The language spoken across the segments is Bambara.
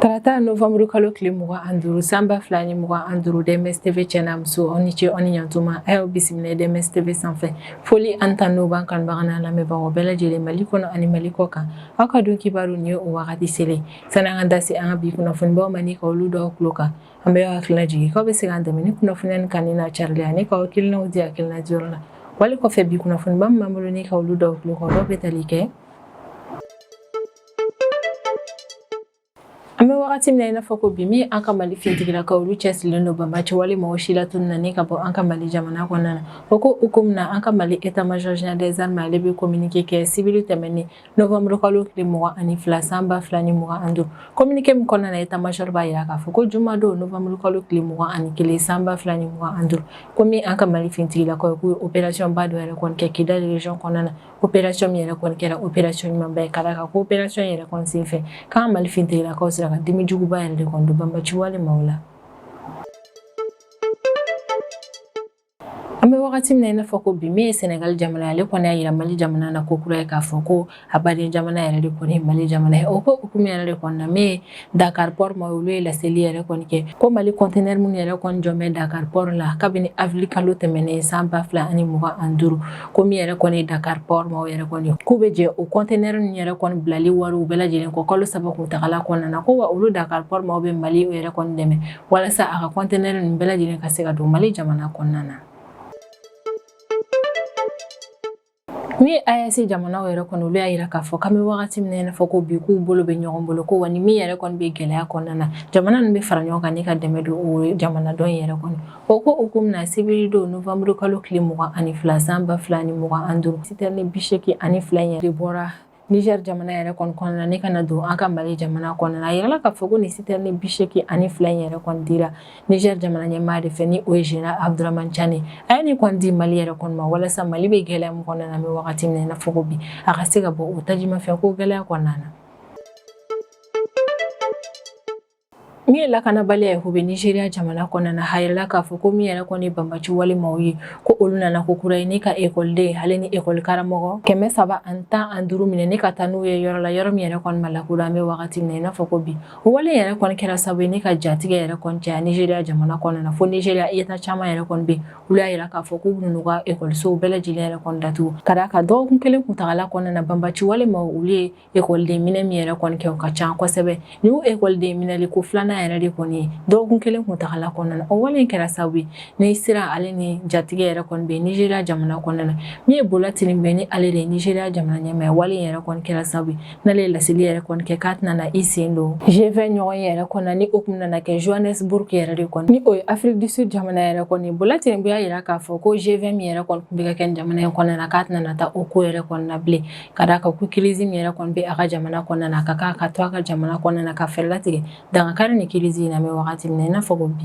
Tarata novembre kalo tile 25 san 2025, DMS TV cɛ n'a muso, aw ni ce, aw ni ɲantuma. A y'aw bisimila DMS TV sanfɛ. Foli ani tanu b'an kanubaga n'a lamɛnbagaw bɛɛ lajɛlen, Mali kɔnɔ ani Mali kɔ kan. Aw ka don kibaru nin ye o wagati selen. Sani an ka da se an ka bi kunnafonibaw ma ni ka olu d'aw tulo kan, an bɛ aw hakilina jigin k'aw bɛ se k'an dɛmɛ ni kunnafoniya nin kanuni n'a carili ani k'aw hakilinaw di hakilina diyɔrɔ la. Wali kɔfɛ, bi kunnafoniba min b'an bolo ni ka olu d'aw tulo kan, dɔw bɛ tali kɛ: an bɛ wagati min na i n'a fɔ ko bi, min an ka Mali finitigilakaw, olu cɛsirilen don banbaci wale mɔgɔ si latunu na ni ka bɔ an ka Mali jamana kɔnɔna na. O ko hukumu na, an ka Mali état major général des armées, ale bɛ communiqué kɛ sibiri tɛmɛnen novembre kalo tile 22 san 2025. Communiqué min kɔnɔna na, état major b'a jira k'a fɔ ko jumadon novembre kalo tile 21 san 2025, ko min an ka Mali finitigilakaw k'u ye opération ba dɔ yɛrɛ kɔni kɛ Kidali région kɔnɔna na. Opération min yɛrɛ kɔni kɛra opération ɲumanba ye, ka d'a kan ko opération yɛrɛ kɔni senfɛ, k'an Mali finitigilakaw sera ka dimi juguba yɛrɛ de kɔni don banbaci wale maaw la. An bɛ wagati min na i n'a fɔ ko bi, min ye Senegal jamana ye, ale kɔni y'a jira Mali jamana na ko kura ye k'a fɔ ko a baden jamana yɛrɛ de kɔni ye Mali jamana ye. O ko hukumu yɛrɛ de kɔni na, min ye Dakar Port ma, olu ye laseli yɛrɛ kɔni kɛ ko Mali conteneur minnu yɛrɛ kɔni jɔn bɛ Dakar Port la kabini avril kalo tɛmɛnen san 2025, ko min yɛrɛ kɔni ye Dakar Port ma yɛrɛ kɔni, k'u bɛ jɛ o conteneur ninnu yɛrɛ kɔni bilali wariw bɛɛ lajɛlen kɔ kalo 3 kuntagala kɔnɔna na, ko wa olu Dakar Port maaw bɛ Mali yɛrɛ kɔni dɛmɛ walasa a ka conteneur ninnu bɛɛ lajɛlen ka se ka don Mali jamana kɔnɔna na. Min ye AES jamanaw yɛrɛ kɔni, olu y'a jira k'a fɔ k'an bɛ wagati min na i n'a fɔ ko bi, k'u bolo bɛ ɲɔgɔn bolo, ko wa ni min yɛrɛ kɔni bɛ gɛlɛya kɔnɔna na, jamana ninnu bɛ fara ɲɔgɔn kan ni ka dɛmɛ don o jamana dɔ in yɛrɛ kɔni. O ko hukumu na, sibiri don novembre kalo tile 22 san 2025, citerne 82 in yɛrɛ bɔra Niger jamana yɛrɛ kɔni kɔnɔna ni ka na don an ka Mali jamana kɔnɔna na. A yirala k'a fɔ ko nin citerne 82 in yɛrɛ kɔni dira Niger jamana ɲɛmaa de fɛ, ni o ye Général Abdourahamane Tiani. A ye nin kɔni di Mali yɛrɛ kɔni ma walasa Mali bɛ gɛlɛya min kɔnɔna na an bɛ wagati min na i n'a fɔ ko bi, a ka se ka bɔ o tajimafɛn ko gɛlɛya kɔnɔna na. Min ye lakanabaliya ye, o bɛ Nigeria jamana kɔnɔna na. A yirala k'a fɔ ko min yɛrɛ kɔni banbaci wale maaw ye, ko olu nana ko kura ye ni ka ekɔliden ale ni ekɔli karamɔgɔ 315 minɛ ni ka taa n'u ye yɔrɔ la, yɔrɔ min yɛrɛ kɔni ma lakodɔn an bɛ wagati min na i n'a fɔ ko bi. O wale yɛrɛ kɔni kɛra sababu ye ni ka jatigɛ yɛrɛ kɔni caya Nigeria jamana kɔnɔna na, fo Nigeria État caman yɛrɛ kɔni bɛ, olu y'a yira k'a fɔ k'u bɛn'u ka ekɔlisow bɛɛ lajɛlen yɛrɛ kɔni datugu, ka d'a kan dɔgɔkun kelen kuntagala kɔnɔna na, banbaci wale maaw, olu ye ekɔliden minɛ min yɛrɛ kɔni kɛ, o ka ca kosɛbɛ. Nin y'u ekɔliden minɛli ko filanan yɛrɛ de kɔni ye dɔgɔkun kelen kuntagala kɔnɔna na. O wale in kɛra sababu ye ni siran ale ni jatigɛ yɛrɛ kɔni bɛ Nigeria jamana kɔnɔna na. Min ye Bola Tinubu ni ale de ye Nigeria jamana ɲɛmaa ye, wale in yɛrɛ kɔni kɛra sababu ye n'ale ye laseli yɛrɛ kɔni kɛ k'a tɛna na i sen don G20 ɲɔgɔnye yɛrɛ kɔnɔna, ni o kun nana kɛ Johannesburg yɛrɛ de kɔni, ni o ye Afrique du Sud jamana yɛrɛ kɔni. Bola Tinubu y'a yira k'a fɔ ko G20 min yɛrɛ kɔni tun bɛ ka kɛ jamana in kɔnɔna na, k'a tɛna na taa o ko yɛrɛ kɔnɔna na bilen, ka d'a kan ko crise min yɛrɛ kɔni bɛ a ka jamana kɔnɔna na, a ka kan ka to a ka jamana kɔnɔna na ka fɛɛrɛ latigɛ dankari ni crise in na an bɛ wagati min na i n'a fɔ ko bi.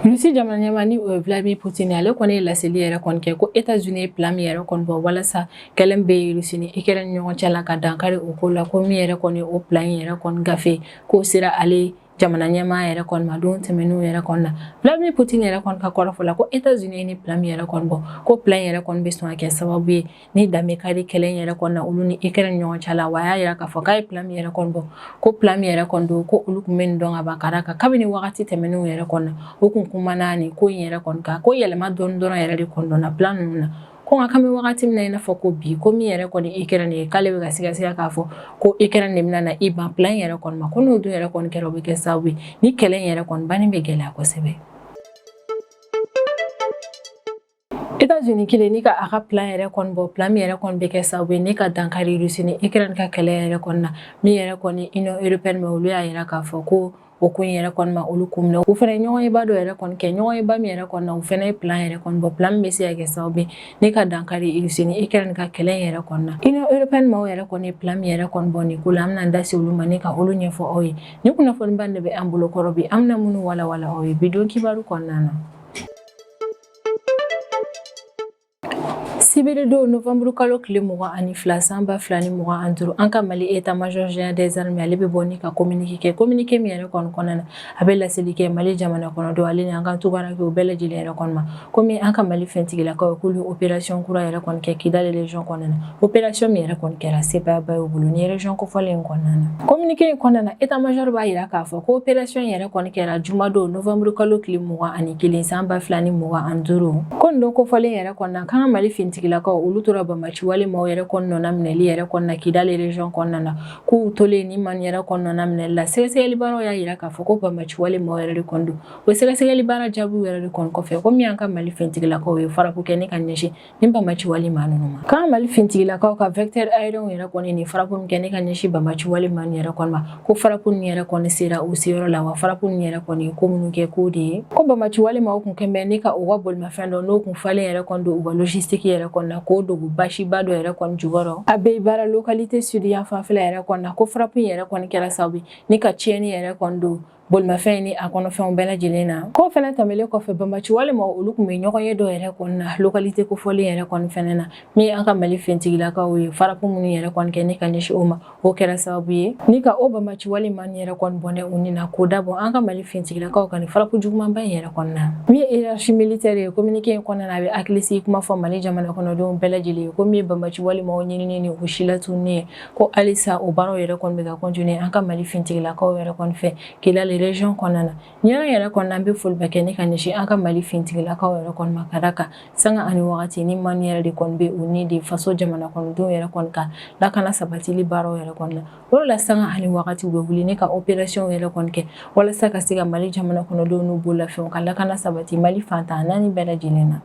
Russie jamana ɲɛmaa, ni o ye Vladimir Poutine, ale kɔni ye laseli yɛrɛ kɔni kɛ ko États-Unis ye plan min yɛrɛ kɔni bɔ walasa kɛlɛ min bɛ Russie ni Ukraine ni ɲɔgɔn cɛ la, ka dankari o ko la, ko min yɛrɛ kɔni o plan in yɛrɛ kɔni gafe k'o sera ale jamana ɲɛmaa yɛrɛ kɔni ma don tɛmɛnenw yɛrɛ kɔni na. Vladimir Poutine yɛrɛ kɔni ka kɔrɔfɔ la, ko États-Unis ye ni plan min yɛrɛ kɔni bɔ, ko plan yɛrɛ kɔni bɛ sɔn ka kɛ sababu ye ni dan bɛ kari kɛlɛ in yɛrɛ kɔni na olu ni Ukraine ɲɔgɔn cɛ la. Wa a y'a yira k'a fɔ k'a ye plan min yɛrɛ kɔni bɔ, ko plan min yɛrɛ kɔni don, ko olu tun bɛ nin dɔn ka ban, ka d'a kan kabini wagati tɛmɛnenw yɛrɛ kɔni na, o kun kumana nin ko in yɛrɛ kɔni kan, ko yɛlɛma dɔɔni dɔrɔn yɛrɛ de kɔni donna plan ninnu na. Ko nka k'an bɛ wagati min na i n'a fɔ ko bi, ko min yɛrɛ kɔni Ukraine ye, k'ale bɛ ka sigasiga k'a fɔ ko Ukraine de bɛna na i ban plan yɛrɛ kɔni ma, ko n'o dun yɛrɛ kɔni kɛra, o bɛ kɛ sababu ye ni kɛlɛ in yɛrɛ kɔni banni bɛ gɛlɛya kosɛbɛ. États-Unis kelen ni ka a ka plan yɛrɛ kɔni bɔ, plan min yɛrɛ kɔni bɛ kɛ sababu ye ni ka dankari Russie ni Ukraine ka kɛlɛ yɛrɛ kɔni na, min yɛrɛ kɔni Union européenne ma, olu y'a yira k'a fɔ ko o ko in yɛrɛ kɔni ma olu kun minɛ. U fana ye ɲɔgɔnyeba dɔ yɛrɛ kɔni kɛ, ɲɔgɔnyeba min yɛrɛ kɔni na, u fana ye plan yɛrɛ kɔni bɔ, plan min bɛ se ka kɛ sababu ye ni ka dankari Russie ni Ukraine ka kɛlɛ in yɛrɛ kɔni na. Union européenne maaw yɛrɛ kɔni ye plan min yɛrɛ kɔni bɔ nin ko la, an bɛna an da se olu ma ni ka olu ɲɛfɔ aw ye. Nin kunnafoniba de bɛ an bolo kɔrɔ bi, an bɛna minnu walawala aw ye bi don kibaru kɔnɔna na. Sibiridon novembre kalo tile 22 san 2025, an ka Mali état major général des armées, ale bɛ bɔ ni ka communiqué kɛ. Communiqué min yɛrɛ kɔni kɔnɔna na, a bɛ laseli kɛ Mali jamana kɔnɔdenw ale ni an ka tunkarankew bɛɛ lajɛlen yɛrɛ kɔni ma, komi an ka Mali finitigilakaw k'olu opération kura yɛrɛ kɔni kɛ Kidali région kɔnɔna na. Opération min yɛrɛ kɔni kɛra sebaayaba ye u bolo ni région kofɔlen in kɔnɔna na. Communiqué in kɔnɔna na, état major b'a jira k'a fɔ ko opération yɛrɛ kɔni kɛra jumadon novembre kalo tile 21 san 2025. Ko nin don kofɔlen yɛrɛ kɔnɔna na, k'an ka Mali finitigilakaw, olu tora banbaci wale maaw yɛrɛ kɔni nɔna minɛli yɛrɛ kɔnɔna na Kidali région kɔnɔna na. K'u tolen ni maa yɛrɛ kɔni nɔna minɛli la, sɛgɛsɛgɛli baaraw y'a jira k'a fɔ ko banbaci wale maaw yɛrɛ de kɔni don. O sɛgɛsɛgɛli baara jaabiw yɛrɛ de kɔni kɔfɛ, ko min y'an ka Mali finitigilakaw ye frappe kɛ ni ka ɲɛsin ni banbaci wale maa ninnu ma. K'an Mali finitigilakaw ka vecteur aérien yɛrɛ kɔni ni frappe min kɛ ni ka ɲɛsin banbaci wale maa yɛrɛ kɔni ma, ko frappe ninnu yɛrɛ kɔni sera u seyɔrɔ la. Wa frappe ninnu yɛrɛ kɔni ko minnu kɛ, k'o de ye ko banbaci wale maaw kun kɛn bɛ ni ka u ka bolimafɛn dɔ n'o kun falen yɛrɛ kɔni don u ka logistique yɛrɛ kɔni na, k'o dogo basiba dɔ yɛrɛ kɔni jukɔrɔ Abeibara localité sud yan fanfɛla yɛrɛ kɔni na. Ko frappe yɛrɛ kɔni kɛra sababu ni ka tiɲɛni yɛrɛ kɔni don bolimafɛn ni a kɔnɔfɛnw bɛɛ lajɛlen na. K'o fɛnɛ tɛmɛlen kɔfɛ, banbaci wale maaw, olu tun bɛ ɲɔgɔn ye dɔ yɛrɛ kɔni na localité kofɔlen yɛrɛ kɔni fɛnɛ na, min an ka Mali finitigilakaw ye frappe minnu yɛrɛ kɔni kɛ ni ka ɲɛsin o ma, o kɛra sababu ye ni ka o banbaci wale maa yɛrɛ kɔni bɔnɛ u ni na, k'o dabɔ an ka Mali finitigilakaw ka nin frappe jugumanba in yɛrɛ kɔni na. Min ye hiérarchie militaire ye, communiqué in kɔnɔna na, a bɛ hakilisigi kuma fɔ Mali jamana kɔnɔdenw bɛɛ lajɛlen ye, ko min ye banbaci wale maaw ɲinini ni u silatununi ye, ko halisa o baaraw yɛrɛ kɔni bɛ ka continuer an ka Mali finitigilakaw yɛrɛ kɔni fɛ Kidali région kɔnɔna na. Nin yɔrɔ yɛrɛ kɔnɔna, an bɛ foliba kɛ ni ka ɲɛsin an ka Mali finitigilakaw yɛrɛ kɔni ma, ka da kan sanga ani wagati ni maa yɛrɛ de kɔni bɛ u ni de faso jamana kɔnɔdenw yɛrɛ kɔni ka lakana sabatili baaraw yɛrɛ kɔni na. O de la, sanga ani wagati u bɛ wuli ni ka opération yɛrɛ kɔni kɛ walasa ka se ka Mali jamana kɔnɔdenw n'u bololafɛnw ka lakana sabati Mali fan 14 bɛɛ lajɛlen na.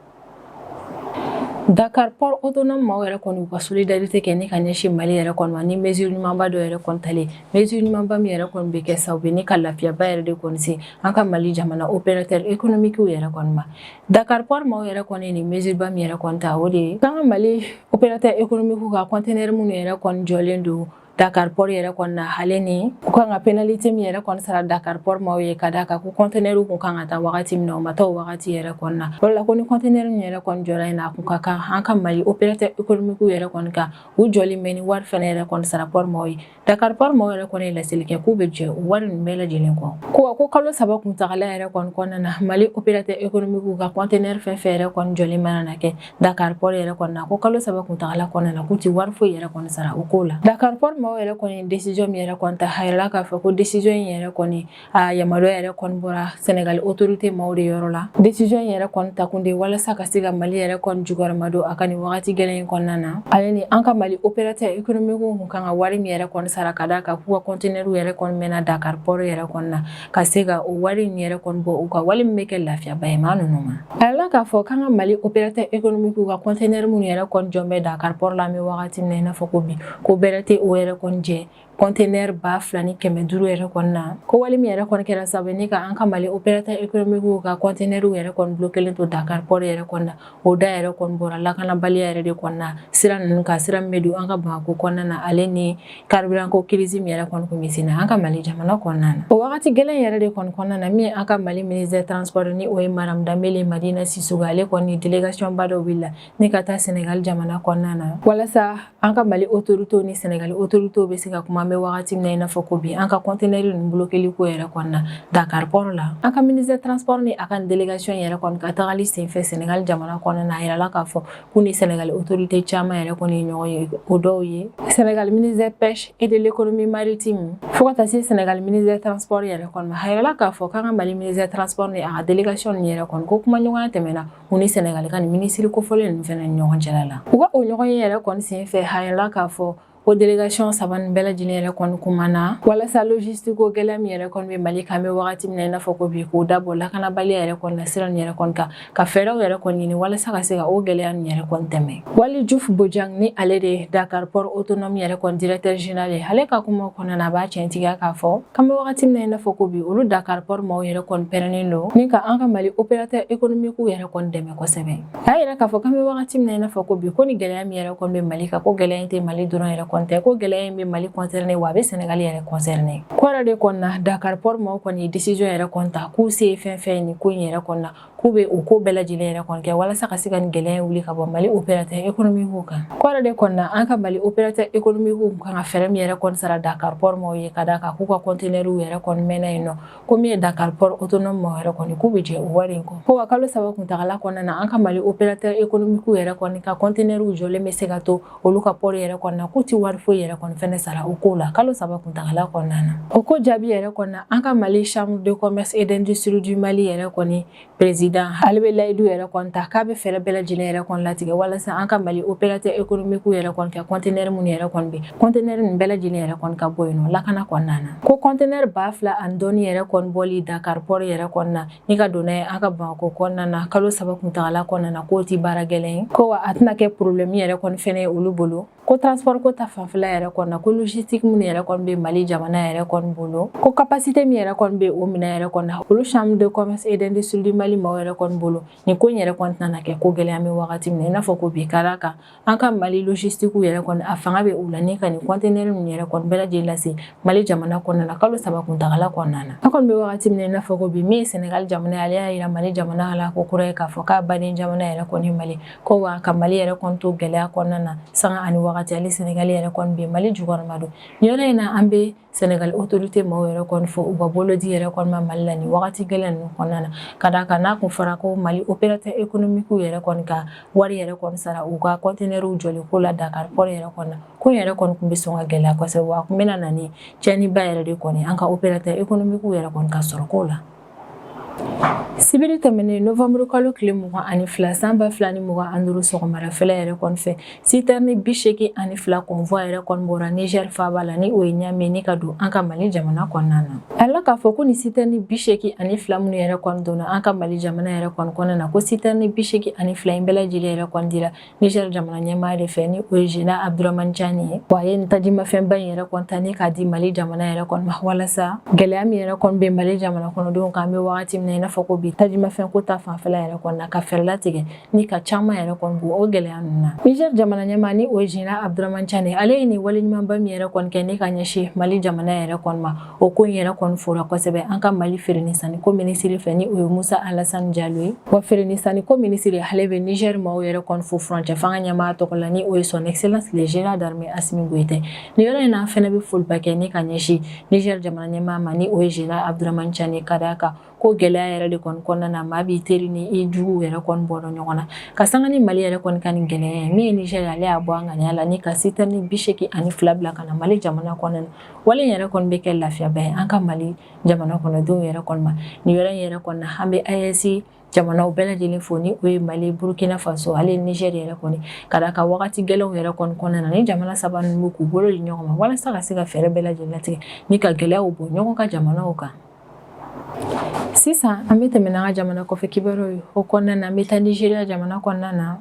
Dakar Port Autonome maaw yɛrɛ kɔni u ka solidarité kɛ ni ka ɲɛsin Mali yɛrɛ kɔni ma ni mesure ɲumanba dɔ yɛrɛ kɔni talen, mesure ɲumanba min yɛrɛ kɔni bɛ kɛ sababu ye ni ka lafiyaba yɛrɛ de kɔni se an ka Mali jamana opérateur économique yɛrɛ kɔni ma. Dakar Port maaw yɛrɛ kɔni ni mesure ba min yɛrɛ kɔni ta, o de ye k'an ka Mali opérateur économique ka conteneur minnu yɛrɛ kɔni jɔlen don Dakar Port yɛrɛ kɔni na, ale ni u kan ka pénalité min yɛrɛ kɔni sara Dakar Port maaw ye, ka d'a kan ko conteneur kun kan ka taa wagati min na, o ma taa o wagati yɛrɛ kɔni na. O la, ko ni conteneur min yɛrɛ kɔni jɔra yen na, a kun ka kan an ka Mali opérateur économique yɛrɛ kɔni kan u jɔli mɛ ni wari fɛnɛ yɛrɛ kɔni sara port maaw ye. Dakar Port maaw yɛrɛ kɔni ye laseli kɛ k'u bɛ jɛ o wari ninnu bɛɛ lajɛlen kɔ. Ko kalo 3 kuntagala yɛrɛ kɔni kɔnɔna na, Mali opérateur économique ka conteneur fɛn fɛn yɛrɛ kɔni jɔlen mana na kɛ Dakar Port yɛrɛ kɔni na, ko kalo 3 kuntagala kɔnɔna na, k'u ti wari foyi yɛrɛ kɔni sara o ko la. Dakar Port maaw yɛrɛ kɔni décision min yɛrɛ kɔni ta, a yirala k'a fɔ ko décision in yɛrɛ kɔni a yamaruya yɛrɛ kɔni bɔra Sénégal autorité maaw de yɔrɔ la. Décision in yɛrɛ kɔni ta kun de walasa ka se ka Mali yɛrɛ kɔni jukɔrɔma don a ka nin wagati gɛlɛn in kɔnɔna na, ale ni an ka Mali opérateur économique kun kan ka wari min yɛrɛ kɔni sara, ka d'a kan k'u ka conteneur yɛrɛ kɔni mɛnna Dakar Port yɛrɛ kɔni na, ka se ka o wari in yɛrɛ kɔni bɔ u ka wali min bɛ kɛ lafiyaba ye maa ninnu ma. A yirala k'a fɔ k'an ka Mali opérateur économique ka conteneur minnu yɛrɛ kɔni jɔn bɛ Dakar Port la, an bɛ wagati min na i n'a fɔ ko bi, ko bɛrɛ tɛ o yɛrɛ kɔni jɛ conteneur 2500 yɛrɛ kɔni na. Ko wale min yɛrɛ kɔni kɛra sababu ni ka an ka Mali opérateur économique ka conteneur yɛrɛ kɔni bloqué to Dakar Port yɛrɛ kɔni na, o da yɛrɛ kɔni bɔra lakanabaliya yɛrɛ de kɔni na sira ninnu kan, sira min bɛ don an ka Bamakɔ kɔnɔna na, ale ni carburant ko crise min yɛrɛ kɔni kun bɛ sen na an ka Mali jamana kɔnɔna na. O wagati gɛlɛn yɛrɛ de kɔni kɔnɔna na, min ye an ka Mali ministre des transports, ni o ye Madame Danbele Madina Sissoko, ale kɔni délégation ba dɔ wulila ni ka taa Sénégal jamana kɔnɔna na, walasa an ka Mali autorités ni Sénégal autorités bɛ se ka kuma, an bɛ wagati min na i n'a fɔ ko bi, an ka conteneur ninnu bloqué ko yɛrɛ kɔni na Dakar Port la. An ka ministre des transports ni a ka délégation yɛrɛ kɔni ka tagali senfɛ Sénégal jamana kɔnɔna na, a yirala k'a fɔ k'u ni Sénégal autorité caman yɛrɛ kɔni ye ɲɔgɔn ye. O dɔw ye Sénégal ministre des pêches et de l'économie maritime, fo ka taa se Sénégal ministre des transports yɛrɛ kɔni ma. A yirala k'a fɔ k'an ka Mali ministre des transports ni a ka délégation yɛrɛ kɔni, ko kumaɲɔgɔnya tɛmɛna u ni Sénégal ka nin ministre kofɔlen ninnu fɛnɛ ni ɲɔgɔn cɛla la. U ka o ɲɔgɔn ye yɛrɛ kɔni sen fɛ, a yirala k'a fɔ o délégation saba nin bɛɛ lajɛlen yɛrɛ kɔni kumana walasa logistique ko gɛlɛya min yɛrɛ kɔni bɛ Mali kan, an bɛ wagati min na i n'a fɔ ko bi, k'o dabɔ lakanabaliya yɛrɛ kɔni na sira nin yɛrɛ kɔni kan, ka fɛɛrɛw yɛrɛ kɔni ɲini walasa ka se ka o gɛlɛya nin yɛrɛ kɔni tɛmɛ. Wali Diouf Bodiang, ni ale de Dakar Port Autonome yɛrɛ kɔni directeur général ye, ale ka kuma kɔnɔna na, a b'a tiɲɛtigiya k'a fɔ k'an bɛ wagati min na i n'a fɔ ko bi, olu Dakar Port maaw yɛrɛ kɔni pɛrɛnnen don ni ka an ka Mali opérateur économique yɛrɛ kɔni dɛmɛ kosɛbɛ. A y'a yira k'a fɔ k'an bɛ wagati min na i n'a fɔ ko bi, ko ni gɛlɛya min yɛrɛ kɔni bɛ Mali kan, ko gɛlɛya in tɛ Mali dɔrɔn yɛrɛ kɔni tɛ, ko gɛlɛya in bɛ Mali concerné, wa a bɛ Sénégal yɛrɛ concerné. Ko yɛrɛ de kɔni na, Dakar Port maaw kɔni ye décision yɛrɛ kɔni ta k'u se ye fɛn fɛn ye nin ko in yɛrɛ kɔni na, K'u bɛ o ko bɛɛ lajɛlen yɛrɛ kɔni kɛ walasa ka se ka nin gɛlɛya in wuli ka bɔ Mali opérateur économique kan. Ko yɛrɛ de kɔni na, an ka Mali opérateur économique kan ka fɛɛrɛ min yɛrɛ kɔni sara Dakar Port maaw ye, ka d'a kan k'u ka conteneur yɛrɛ kɔni mɛnna yen nɔ, ko min ye Dakar Port autonome maaw yɛrɛ kɔni, k'u bɛ jɛ o wari in kɔ. Ko wa kalo 3 kuntagala kɔnɔna na, an ka Mali opérateur économique yɛrɛ kɔni ka conteneur jɔlen bɛ se ka to olu ka port yɛrɛ kɔnɔna, k'u ti wari foyi yɛrɛ kɔni fɛnɛ sara o ko la kalo 3 kuntagala kɔnɔna na. O ko jaabi yɛrɛ kɔnɔna, an ka Mali Chambre de commerce et d'industrie du Mali yɛrɛ kɔni président, ale bɛ layidu yɛrɛ kɔni ta k'a bɛ fɛɛrɛ bɛɛ lajɛlen yɛrɛ kɔni latigɛ walasa an ka Mali opérateur économique yɛrɛ kɔni ka conteneur minnu yɛrɛ kɔni bɛ, conteneur ninnu bɛɛ lajɛlen yɛrɛ kɔni ka bɔ yen nɔ lakana kɔnɔna na. Ko conteneur 2000 ani dɔɔni yɛrɛ kɔni bɔli Dakar port yɛrɛ kɔnɔna na ni ka don n'a ye an ka Bamakɔ kɔnɔna na kalo 3 kuntagala kɔnɔna na, k'o ti baara gɛlɛn ye, ko wa a tɛna kɛ problème yɛrɛ kɔni fɛnɛ ye olu bolo. Ko transport ko ta fanfɛla yɛrɛ kɔni na, ko logistique minnu yɛrɛ kɔni bɛ Mali jamana yɛrɛ kɔni bolo, ko capacité min yɛrɛ kɔni bɛ o minɛn yɛrɛ kɔni na olu Chambre de commerce et d'industrie du Mali maaw yɛrɛ kɔni bolo, nin ko in yɛrɛ kɔni tɛna kɛ ko gɛlɛya bɛ wagati min na i n'a fɔ ko bi, ka d'a kan an ka Mali logistique yɛrɛ kɔni, a fanga bɛ u la ni ka nin conteneur ninnu yɛrɛ kɔni bɛɛ lajɛlen lase Mali jamana kɔnɔna na kalo 3 kuntagala kɔnɔna na. An kɔni bɛ wagati min na i n'a fɔ ko bi, min ye Sénégal jamana ye, ale y'a yira Mali jamana la ko kura ye k'a fɔ k'a baden jamana yɛrɛ kɔni Mali, ko wa ka Mali yɛrɛ kɔni to gɛlɛya kɔnɔna na sanga ani wagati, ale Sénégal yɛrɛ kɔni bɛ Mali jukɔrɔma don. Nin yɔrɔ in na, an bɛ Sénégal autorité maaw yɛrɛ kɔni fo u ka bolodi yɛrɛ kɔni ma Mali la nin wagati gɛlɛn ninnu kɔnɔna na, ka d'a kan n'a kun fɔra ko Mali opérateur économique yɛrɛ kɔni ka wari yɛrɛ kɔni sara u ka conteneur jɔli ko la Dakar port yɛrɛ kɔni na, ko in yɛrɛ kɔni tun bɛ sɔn ka gɛlɛya kosɛbɛ, wa a kun bɛna na ni tiɲɛniba yɛrɛ de kɔni an ka opérateur économique yɛrɛ kɔni ka sɔrɔ ko la. Sibiri tɛmɛnen, novembre kalo tile 22 san 2025 sɔgɔmadafɛla yɛrɛ kɔni fɛ, citerne 82 convoi yɛrɛ kɔni bɔra Niger faaba la, ni o ye Niamey, ni ka don an ka Mali jamana kɔnɔna na. A la k'a fɔ ko ni citerne 82 minnu yɛrɛ kɔni donna an ka Mali jamana yɛrɛ kɔni kɔnɔna na, ko citerne 82 in bɛɛ lajɛlen yɛrɛ kɔni dira Niger jamana ɲɛmaa de fɛ, ni o ye Général Abdourahamane Tiani ye. Wa a ye nin tajimafɛnba in yɛrɛ kɔni ta ni k'a di Mali jamana yɛrɛ kɔni ma, walasa gɛlɛya min yɛrɛ kɔni bɛ Mali jamana kɔnɔdenw kan an bɛ wagati min na i n'a fɔ ko bi, tajimafɛn ko ta fanfɛla yɛrɛ kɔni na, ka fɛɛrɛ latigɛ ni ka caman yɛrɛ kɔni bɔ o gɛlɛya ninnu na. Niger jamana ɲɛmaa, ni o ye Général Abdourahamane Tiani, ale ye nin wale ɲumanba min yɛrɛ kɔni kɛ ni ka ɲɛsin Mali jamana yɛrɛ kɔni ma, o ko in yɛrɛ kɔni fora kosɛbɛ an ka Mali feere ni sanni ko minisiri fɛ, ni o ye Musa Alassane Diallo ye. Wa feere ni sanni ko minisiri, ale bɛ Niger maaw yɛrɛ kɔni fo furancɛ fanga ɲɛmaa tɔgɔ la, ni o ye son excellence le général d'armée Assimi Goïta. Nin yɔrɔ in na, an fɛnɛ bɛ foliba kɛ ni ka ɲɛsin Niger jamana ɲɛmaa ma, ni o ye général Abdourahamane Tiani, ka d'a kan ko gɛlɛya yɛrɛ de kɔni kɔnɔna na, maa b'i teri ni i juguw yɛrɛ kɔni bɔ dɔn ɲɔgɔn na. Ka sanga ni Mali yɛrɛ kɔni ka nin gɛlɛya ye, min ye Niger, ale y'a bɔ a ŋaniya la ni ka citerne 82 bila ka na Mali jamana kɔnɔna na. Wale in yɛrɛ kɔni bɛ kɛ lafiyaba ye an ka Mali jamana kɔnɔdenw yɛrɛ kɔni ma. Nin yɔrɔ in yɛrɛ kɔni na, an bɛ AES jamanaw bɛɛ lajɛlen fo, ni o ye Mali, Burkina Faso ale Niger yɛrɛ kɔni, ka d'a kan wagati gɛlɛnw yɛrɛ kɔni kɔnɔna na, ni jamana saba ninnu bɛ k'u bolo di ɲɔgɔn ma walasa ka se ka fɛɛrɛ bɛɛ lajɛlen latigɛ ni ka gɛlɛyaw bɔ ɲɔgɔn ka jamanaw kan. Sisan an bɛ tɛmɛ n'an ka jamana kɔfɛ kibaruyaw ye. O kɔnɔna na, an bɛ taa Nigeria jamana kɔnɔna na.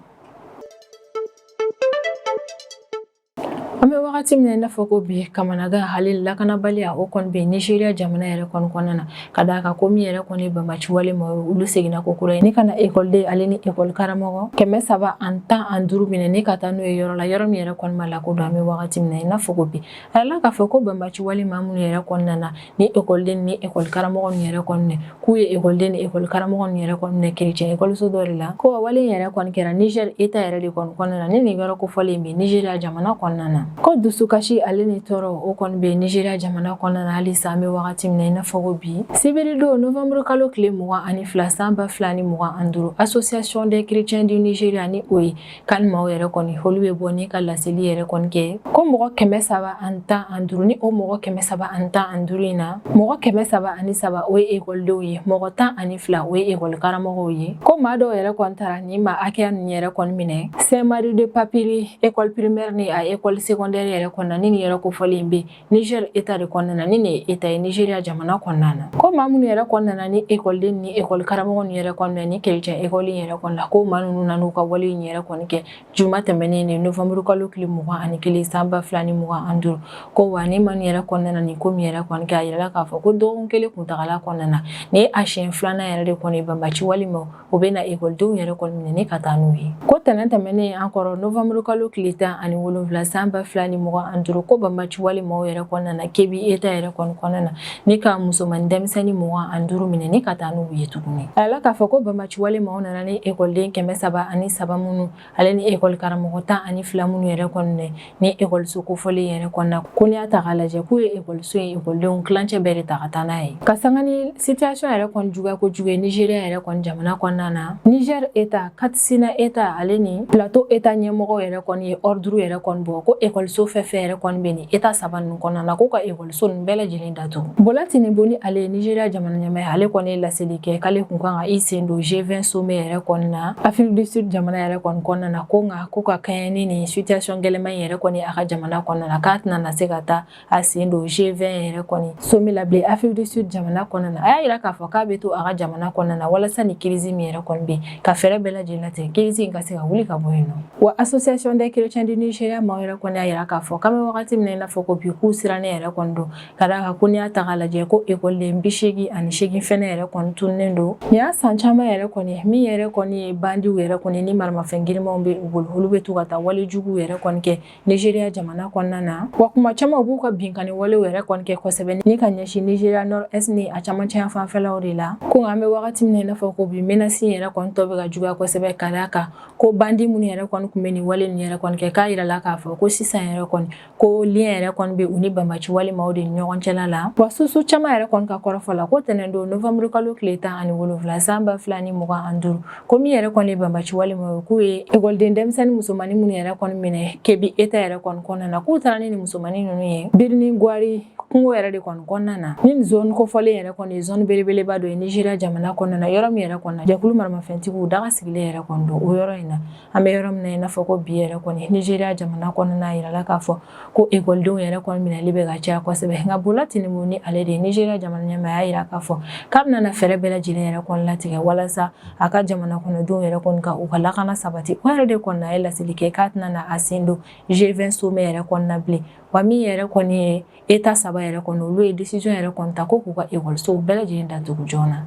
An bɛ wagati min na i n'a fɔ ko bi, kamanagan hali lakanabaliya, o kɔni bɛ Nigeria jamana yɛrɛ kɔni kɔnɔna na, ka d'a kan ko min yɛrɛ kɔni banbaci wale ma, olu seginna ko kura ye ni ka na ekɔliden ale ni ekɔli karamɔgɔ 315 minɛ ni ka taa n'o ye yɔrɔ la, yɔrɔ min yɛrɛ kɔni ma lakodɔn. An bɛ wagati min na i n'a fɔ ko bi, a yirala k'a fɔ ko banbaci wale maa minnu yɛrɛ kɔni nana ni ekɔliden ni ekɔli karamɔgɔ ninnu yɛrɛ kɔni minɛ, k'u ye ekɔliden ni ekɔli karamɔgɔ ninnu yɛrɛ kɔni minɛ kerecɛn ekɔliso dɔ de la, ko wa wale in yɛrɛ kɔni kɛra Niger État yɛrɛ de kɔni kɔnɔna na, ni nin yɔrɔ kofɔlen bɛ Nigeria jamana kɔnɔna na. Ko dusukasi ale ni tɔɔrɔ, o kɔni bɛ Nigeria jamana kɔnɔna na halisa an bɛ wagati min na i n'a fɔ ko bi. Sibiri don, novembre kalo tile 22 san 2025, Association des chrétiens du Nigeria, ni o ye CAN maaw yɛrɛ kɔni, olu bɛ bɔ ni ka laseli yɛrɛ kɔni kɛ ko mɔgɔ 315, ni o mɔgɔ 315 in na, mɔgɔ 303 o ye ekɔlidenw ye, mɔgɔ 12 o ye ekɔli karamɔgɔw ye. Ko maa dɔw yɛrɛ kɔni taara ni maa hakɛya ninnu yɛrɛ kɔni minɛ Saint Marie de Papiri école primaire ni a école secondaire yɛrɛ kɔnɔna, ni nin yɔrɔ kofɔlen bɛ Niger État de kɔnɔna na, ni nin ye État ye Nigeria jamana kɔnɔna na. Ko maa minnu yɛrɛ kɔni nana ni ekɔliden ni ekɔli karamɔgɔ ninnu yɛrɛ kɔni ni kerecɛn ekɔli in yɛrɛ kɔni la, ko maa ninnu nana u ka wale in yɛrɛ kɔni kɛ juma tɛmɛnen ni novembre kalo tile 21 san 2025. Ko wa ni maa ninnu yɛrɛ kɔni nana nin ko min yɛrɛ kɔni kɛ, a yirala k'a fɔ ko dɔgɔkun kelen kuntagala kɔnɔna na, nin ye a siɲɛ filanan yɛrɛ de kɔni banbaci walima o bɛ na ekɔlidenw yɛrɛ kɔni minɛ ni ka taa n'u ye. Ko tɛnɛn tɛmɛnen an kɔrɔ, novembre kalo tile 17 san ba 2025, ko banbaci wale maaw yɛrɛ kɔni nana Kebbi État yɛrɛ kɔni kɔnɔna na ni ka musoman denmisɛnnin 25 minɛ ni ka taa n'u ye tuguni. A yirala k'a fɔ ko banbaci wale maaw nana ni ekɔliden 303 minnu ale ni ekɔli karamɔgɔ 12 minnu yɛrɛ kɔni ni ekɔliso kofɔlen yɛrɛ kɔnɔna, ko n'i y'a ta k'a lajɛ k'u ye ekɔliso in ekɔlidenw tilancɛ bɛɛ de ta ka taa n'a ye. Ka sanga ni situation yɛrɛ kɔni juguya kojugu ye Nigeria yɛrɛ kɔni jamana kɔnɔna na, Niger État, Katsina État ale ni Plateau État ɲɛmɔgɔw yɛrɛ kɔni ye ordre yɛrɛ kɔni bɔ ko ekɔliso fɛn fɛn yɛrɛ kɔni bɛ nin État saba ninnu kɔnɔna na, k'u ka ekɔliso ninnu bɛɛ lajɛlen datugu. Bola Tinubu ni ale ye Nigeria jamana ɲɛmaa ye, ale kɔni ye laseli kɛ k'ale kun kan ka i sen don G20 sommet yɛrɛ kɔni na Afrique du Sud jamana yɛrɛ kɔni kɔnɔna na, ko nka ko ka kɛɲɛ ni nin situation gɛlɛman in yɛrɛ kɔni a ka jamana kɔnɔna na, k'a tɛna na se ka taa a sen don G20 yɛrɛ kɔni sommet la bilen Afrique du Sud jamana kɔnɔna na. A y'a yira k'a fɔ k'a bɛ to a ka jamana kɔnɔna na walasa ni crise min yɛrɛ kɔni bɛ, ka fɛɛrɛ bɛɛ lajɛlen latigɛ crise in ka se ka wuli ka bɔ yen nɔ. Wa Association des chrétiens du Nigeria maaw yɛrɛ kɔni y'a yira k'a fɔ k'an bɛ wagati min na i n'a fɔ ko bi, k'u sirannen yɛrɛ kɔni don, ka d'a kan ko n'i y'a ta k'a lajɛ ko ekɔliden 88 fɛnɛ yɛrɛ kɔni tununnen don. Nin y'a san caman yɛrɛ kɔni min yɛrɛ kɔni ye bandiw yɛrɛ kɔni ni maramafɛn girinmanw bɛ u bolo, olu bɛ to ka taa wale juguw yɛrɛ kɔni kɛ Nigeria jamana kɔnɔna na. Wa kuma caman u b'u ka binkanni walew yɛrɛ kɔni kɛ kosɛbɛ ni ka ɲɛsin Nigeria nord-est ni a camancɛ yan fanfɛlaw de la. Ko nka an bɛ wagati min na i n'a fɔ ko bi, menace yɛrɛ kɔni tɔ bɛ ka juguya kosɛbɛ, ka d'a kan ko bandi minnu yɛrɛ kɔni tun bɛ nin wale nin yɛrɛ kɔni kɛ, k'a yirala k'a fɔ ko sisan yɛrɛ kɔni ko lien yɛrɛ kɔni bɛ u ni banbaci wale maaw de ni ɲɔgɔn cɛla la. Wa source caman yɛrɛ kɔni ka kɔrɔfɔ la, ko tɛnɛn don novembre kalo tile 17 san 2025, ko min yɛrɛ kɔni ye banbaci wale maaw ye, k'u ye ekɔliden denmisɛnnin musomannin minnu yɛrɛ kɔni minɛ Kebbi État yɛrɛ kɔni kɔnɔna na, k'u taara ni nin musomannin ninnu ye Birnin Gwari kungo yɛrɛ de kɔni kɔnɔna na. Ni nin zone kofɔlen yɛrɛ kɔni ye zone belebeleba dɔ ye Nigeria jamana kɔnɔna na, yɔrɔ min yɛrɛ kɔni na jɛkulu maramafɛntigiw daga sigilen yɛrɛ kɔni don o yɔrɔ in na. An bɛ yɔrɔ min na i n'a fɔ ko bi yɛrɛ kɔni, Nigeria jamana kɔnɔna yirala k'a fɔ ko ekɔlidenw yɛrɛ kɔni minɛli bɛ ka caya kosɛbɛ. Nka Bola Tinubu ni ale de ye Nigeria jamana ɲɛmaa, y'a yira k'a fɔ k'a bɛna na fɛɛrɛ bɛɛ lajɛlen yɛrɛ kɔni latigɛ walasa a ka jamana kɔnɔdenw yɛrɛ kɔni ka u ka lakana sabati. O yɛrɛ de kɔni a ye laseli kɛ k'a tɛna na a sen don G20 sommet yɛrɛ kɔnɔna bilen. Wa min yɛrɛ kɔni ye État saba yɛrɛ kɔni, olu ye décision yɛrɛ kɔni ta ko k'u ka ekɔlisow bɛɛ lajɛlen datugu joona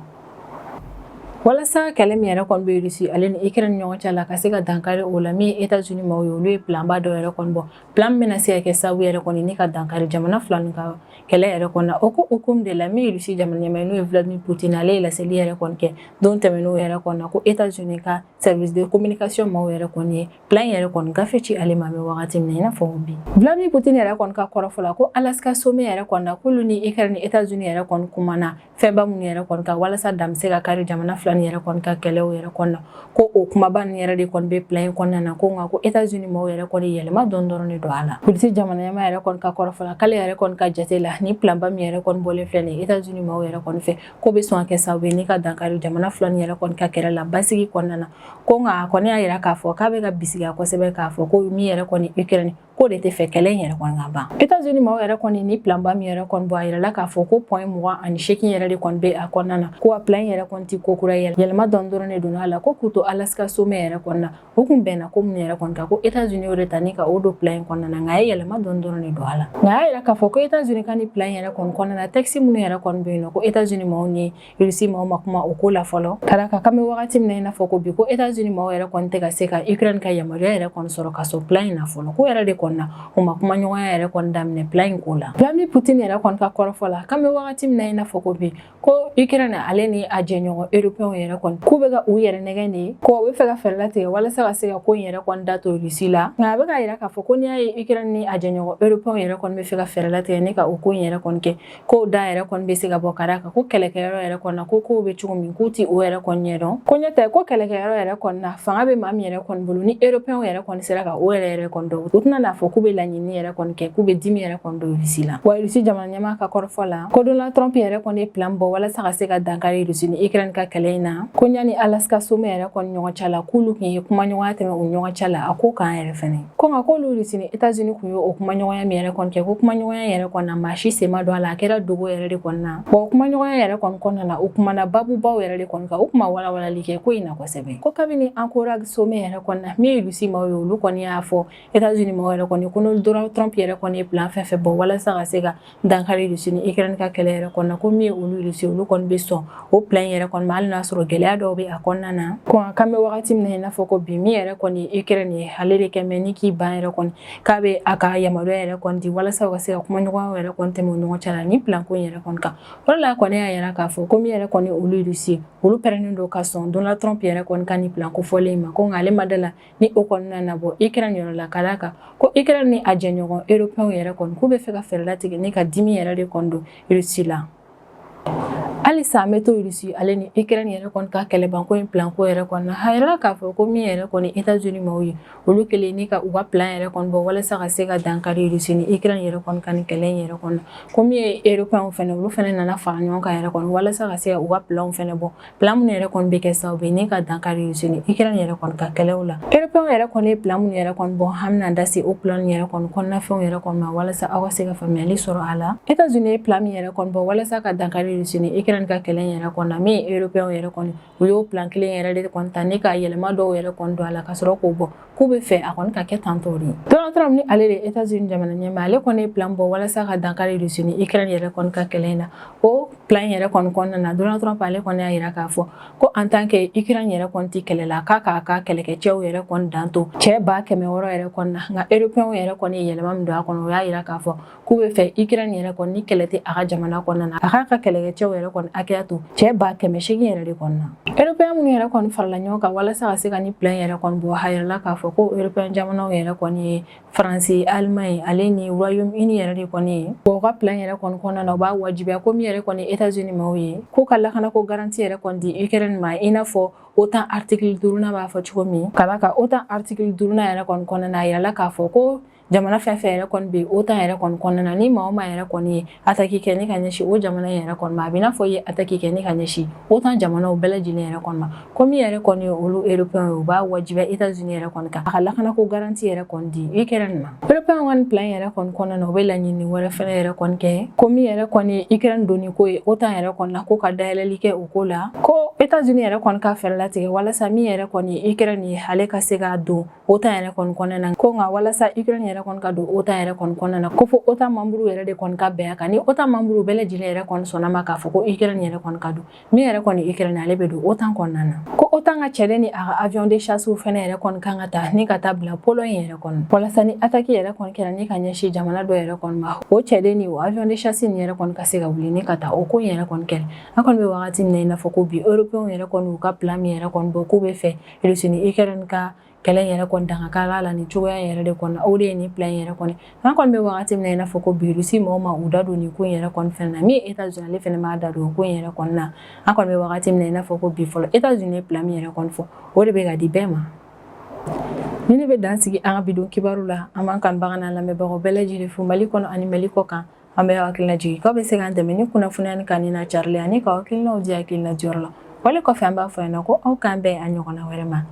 walasa kɛlɛ min yɛrɛ kɔni bɛ Russie ale ni Ukraine ɲɔgɔn cɛ la, ka se ka dankari o la. Min ye États-Unis maaw ye, olu ye plan ba dɔ yɛrɛ kɔni bɔ, plan min bɛna se ka kɛ sababu yɛrɛ kɔni ni ka dankari jamana fila ninnu ka kɛlɛ yɛrɛ kɔni na. O ko hukumu de la, min ye Russie jamana ɲɛmaa ye, n'o ye Vladimir Poutine, ale ye laseli yɛrɛ kɔni kɛ don tɛmɛnenw yɛrɛ kɔni na ko États-Unis ka service de communication maaw yɛrɛ kɔni ye plan yɛrɛ kɔni gafe ci ale ma. Bɛ wagati min na i n'a fɔ bi, Vladimir Poutine yɛrɛ kɔni ka kɔrɔfɔ la, ko Alaska sommet yɛrɛ kɔni na, k'olu ni Ukraine ni États-Unis yɛrɛ kɔni kumana fɛnba minnu yɛrɛ kɔni kan walasa dan bɛ se ka kari jamana fila ni yɛrɛ kɔni ka kɛlɛw yɛrɛ kɔni na, ko o kumaba ninnu yɛrɛ de kɔni bɛ plan in kɔnɔna na, ko nka ko États-Unis maaw yɛrɛ kɔni yɛlɛma dɔɔni dɔrɔn de don a la. Russie jamana ɲɛmaa yɛrɛ kɔni ka kɔrɔfɔ la, k'ale yɛrɛ kɔni ka jate la, ni planba min yɛrɛ kɔni bɔlen filɛ nin ye États-Unis maaw yɛrɛ kɔni fɛ, ko bɛ sɔn ka kɛ sababu ye ni ka dankari jamana fila ni yɛrɛ kɔni ka kɛlɛ la basigi kɔnɔna na. Ko nka a kɔni y'a yira k'a fɔ k'a bɛ ka bisigiya kosɛbɛ k'a fɔ ko min yɛrɛ kɔni Ukraine, k'o de tɛ fɛ kɛlɛ in yɛrɛ kɔni ka ban. États-Unis maaw yɛrɛ kɔni ni planba min yɛrɛ kɔni bɔ, a yirala k'a fɔ ko point 28 yɛrɛ de kɔni bɛ a kɔnɔna na, ko a plan yɛrɛ kɔni ti ko kura ye, yɛlɛma dɔɔni dɔrɔn de donna a la. Ko k'u to Alaska sommet yɛrɛ kɔnɔna na, u kun bɛnna ko minnu yɛrɛ kɔni kan, ko États-Unis y'o de ta ni ka o don plan in kɔnɔna na, nka a ye yɛlɛma dɔɔni dɔrɔn de don a la. Nka a y'a yira k'a fɔ ko États-Unis ka ni plan yɛrɛ kɔni kɔnɔna na, texte minnu yɛrɛ kɔni bɛ yen nɔ, ko États-Unis maaw ni Russie maaw ma kuma o ko la fɔlɔ, ka d'a kan k'an bɛ wagati min na i n'a fɔ ko bi, ko États-Unis maaw yɛrɛ kɔni tɛ ka se ka Ukraine ka yamaruya yɛrɛ kɔni sɔrɔ ka sɔn plan in na fɔlɔ, ko yɛrɛ de kɔni na u ma kuma ɲɔgɔnya yɛrɛ kɔni daminɛ plan in ko la. Vladimir Poutine yɛrɛ kɔni ka kɔrɔfɔ la, k'an bɛ wagati min na i n'a fɔ ko bi, ko Ukraine ale ni a jɛɲɔgɔn européen yɛrɛ kɔni, k'u bɛ ka u yɛrɛ nɛgɛn de, ko u bɛ fɛ ka fɛɛrɛ latigɛ walasa ka se ka ko in yɛrɛ kɔni da to Russie la. Nka a bɛ ka yira k'a fɔ ko n'i y'a ye Ukraine ni a jɛɲɔgɔn européen yɛrɛ kɔni bɛ fɛ ka fɛɛrɛ latigɛ ni ka o ko in yɛrɛ kɔni kɛ, k'o da yɛrɛ kɔni bɛ se ka bɔ, ka d'a kan ko kɛlɛkɛyɔrɔ yɛrɛ kɔni na, ko kow bɛ cogo min, k'u ti o yɛrɛ kɔni ɲɛdɔn. Ko ɲɛ tɛ ko kɛlɛkɛyɔrɔ yɛrɛ kɔni na, fanga bɛ maa min yɛrɛ kɔni bolo, ni européen yɛrɛ kɔni sera ka o yɛrɛ kɔni dɔn, u tɛna n'a fɔ k'u bɛ laɲini yɛrɛ kɔni kɛ, k'u bɛ dimi yɛrɛ kɔni don Russie la. Wa Russie jamana ɲɛmaa ka kɔrɔfɔ la, ko Donald Trump yɛrɛ kɔni ye plan bɔ walasa ka se ka dankari Russie ni Ukraine ka kɛlɛ in na, ko ɲani Alaska sommet yɛrɛ kɔni ɲɔgɔn cɛ la, k'olu tun ye kumaɲɔgɔnya tɛmɛ u ɲɔgɔn cɛ la a ko kan yɛrɛ fɛnɛ. Ko nka k'olu Russie ni États-Unis tun ye o kumaɲɔgɔnya min yɛrɛ kɔni kɛ, ko kumaɲɔgɔnya yɛrɛ kɔni na, maa si sen ma don a la, a kɛra dogo yɛrɛ de kɔni na. Wa kumaɲɔgɔnya yɛrɛ kɔni kɔnɔna na, u kumana babubaw yɛrɛ de kɔni kan, u kuma walawalali kɛ ko in na kosɛbɛ. Ko kabini Anchorage sommet yɛrɛ kɔni na, min ye Russie maaw ye, olu kɔni y'a fɔ États-Unis maaw yɛrɛ yɛrɛ kɔni ko Donald Trump yɛrɛ kɔni ye plan fɛn fɛn bɔ walasa ka se ka dankari Russie ni Ukraine ka kɛlɛ yɛrɛ kɔnɔna, ko min ye olu Russie, olu kɔni bɛ sɔn o plan yɛrɛ kɔni ma, hali n'a sɔrɔ gɛlɛya dɔw bɛ a kɔnɔna na. Ko k'an bɛ wagati min na i n'a fɔ ko bi, min yɛrɛ kɔni ye Ukraine ye, ale de kɛ mɛ ni k'i ban yɛrɛ kɔni k'a bɛ a ka yamaruya yɛrɛ kɔni di walasa u ka se ka kumaɲɔgɔnya yɛrɛ kɔni tɛmɛ u ɲɔgɔn cɛ la ni plan ko in yɛrɛ kɔni kan. O de la kɔni y'a yira k'a fɔ ko min yɛrɛ kɔni olu Russie, olu pɛrɛnnen don ka sɔn Donald Trump yɛrɛ kɔni ka nin plan kofɔlen in ma. Ko nka ale ma da la ni o kɔni nana bɔ Ukraine yɔrɔ la, ka d'a kan ko Ukraine ni a jɛɲɔgɔn européen yɛrɛ kɔni, k'u bɛ fɛ ka fɛɛrɛ latigɛ ni ka dimi yɛrɛ de kɔni don Russie la. Halisa an bɛ to Russie ale ni Ukraine yɛrɛ kɔni ka kɛlɛbanko in plan ko yɛrɛ kɔni na. A yirala k'a fɔ ko min yɛrɛ kɔni États-Unis maaw ye, olu kɛlen ni ka u ka plan yɛrɛ kɔni bɔ walasa ka se ka dankari Russie ni Ukraine yɛrɛ kɔni ka nin kɛlɛ in yɛrɛ kɔni, ko min ye européen fɛnɛ, olu fɛnɛ nana fara ɲɔgɔn kan yɛrɛ kɔni walasa ka se ka u ka plan fɛnɛ bɔ, plan minnu yɛrɛ kɔni bɛ kɛ sababu ye ni ka dankari Russie ni Ukraine yɛrɛ kɔni ka kɛlɛw la. Européen yɛrɛ kɔni ye plan minnu yɛrɛ kɔni bɔ, an bɛna da se o plan yɛrɛ kɔni kɔnɔnafɛnw yɛrɛ kɔni ma walasa aw ka se ka faamuyali sɔrɔ a la. États-Unis ye plan min yɛrɛ kɔni bɔ walasa ka dankari Russie ni Ukraine ka kɛlɛ in yɛrɛ kɔni na, min ye européen yɛrɛ kɔni, u y'o plan kelen yɛrɛ de kɔni ta ni ka yɛlɛma dɔw yɛrɛ kɔni don a la ka sɔrɔ k'o bɔ k'u bɛ fɛ a kɔni ka kɛ tantɔ de. Donald Trump ni ale de ye États-Unis jamana ɲɛmaa, ale kɔni ye plan bɔ walasa ka dankari Russie ni Ukraine yɛrɛ kɔni ka kɛlɛ in na. O plan yɛrɛ kɔni kɔnɔna na, Donald Trump ale kɔni y'a yira k'a fɔ ko en tant que Ukraine yɛrɛ kɔni ti kɛlɛ la, k'a k'a ka kɛlɛkɛcɛw yɛrɛ kɔni dan to cɛ 600 yɛrɛ kɔni na. Nka européen yɛrɛ kɔni ye yɛlɛma min don a kɔnɔ, o y'a yira k'a fɔ k'u bɛ fɛ Ukraine yɛrɛ kɔni, ni kɛlɛ tɛ a ka jamana kɔnɔna na, a k'a ka kɛlɛkɛcɛw yɛrɛ kɔni hakɛya to cɛ 800 yɛrɛ de kɔnɔna na. Européen minnu yɛrɛ kɔni farala ɲɔgɔn kan walasa ka se ka nin plan yɛrɛ kɔni bɔ, a yirala k'a fɔ ko européen jamanaw yɛrɛ kɔni ye Faransi, Allemagne ale ni Royaume-Uni yɛrɛ de kɔni ye. Bon, u ka plan yɛrɛ kɔni kɔnɔna na, u b'a wajibiya ko min yɛrɛ kɔni États-Unis maaw ye, k'u ka lakanako garantie yɛrɛ kɔni di Ukraine ma, i n'a fɔ OTAN article duurunan b'a fɔ cogo min. Ka d'a kan OTAN article duurunan yɛrɛ kɔni kɔnɔna na, a yirala k'a fɔ ko jamana fɛn fɛn yɛrɛ kɔni bɛ OTAN yɛrɛ kɔni kɔnɔna na, ni maa o maa yɛrɛ kɔni ye attaque kɛ ni ka ɲɛsin o jamana in yɛrɛ kɔni ma, a bɛ n'a fɔ i ye attaque kɛ ni ka ɲɛsin OTAN jamanaw bɛɛ lajɛlen yɛrɛ kɔni ma. Ko min yɛrɛ kɔni ye olu européen ye, u b'a wajibiya États-Unis yɛrɛ kɔni kan a ka lakanako garantie yɛrɛ kɔni di Ukraine ma. Européen kɔni plan yɛrɛ kɔni kɔnɔna na, u bɛ laɲini wɛrɛ fɛnɛ yɛrɛ kɔni kɛ, ko min yɛrɛ kɔni ye Ukraine donni ko ye OTAN yɛrɛ kɔni na, ko ka dayɛlɛli kɛ o ko la, ko États-Unis yɛrɛ kɔni ka fɛɛrɛ latigɛ walasa min yɛrɛ kɔni ye Ukraine ye, ale ka se ka don OTAN yɛrɛ kɔni kɔnɔna na. Ko nka walasa Ukraine yɛrɛ kɔni ka don OTAN yɛrɛ kɔni kɔnɔna na, ko fo OTAN membre yɛrɛ de kɔni ka bɛn a kan. Ni OTAN membre bɛɛ lajɛlen yɛrɛ kɔni sɔnna ma k'a fɔ ko Ukraine yɛrɛ kɔni ka don, min yɛrɛ kɔni Ukraine, ale bɛ don OTAN kɔnɔna na. Ko OTAN ka cɛden ni a ka avion de chasse fɛnɛ yɛrɛ kɔni kan ka ta ni ka taa bila Pologne yɛrɛ kɔnɔ, walasa ni attaque yɛrɛ kɔni kɛra ni ka ɲɛsin jamana dɔ yɛrɛ kɔni ma, o cɛden ni o avion de chasse nin yɛrɛ kɔni ka se ka wuli ni ka taa o ko in yɛrɛ kɔni kɛlɛ. An kɔni bɛ wagati min na i n'a fɔ ko bi, européen yɛrɛ kɔni y'u ka plan min yɛrɛ kɔni bɔ k'u bɛ fɛ Russie ni Ukraine ka kɛlɛ yɛrɛ kɔni dangakala la nin cogoya yɛrɛ de kɔnɔ, o de ye nin plan yɛrɛ kɔni. An kɔni bɛ wagati min na i n'a fɔ ko bi, Russie mɔgɔw ma u da don nin ko in yɛrɛ kɔni fɛnɛ na. Min ye États-Unis, ale fɛnɛ m'a da don o ko in yɛrɛ kɔni na. An kɔni bɛ wagati min na i n'a fɔ ko bi fɔlɔ, États-Unis ye plan min yɛrɛ kɔni fɔ, o de bɛ ka di bɛɛ ma. Ni ne bɛ dan sigi an ka bi don kibaru la. An b'an kanubaga n'an lamɛnbagaw bɛɛ lajɛlen fo Mali kɔnɔ ani Mali kɔ kan. An bɛ hakilina jigin k'aw bɛ se k'an dɛmɛ ni kunnafoniya ni kanu n'a carili ani k'aw hakilinaw di hakilina diyɔrɔ la. Wale kɔfɛ, an b'a fɔ ɲɛna ko aw k'an bɛn a ɲɔgɔnna wɛrɛ ma.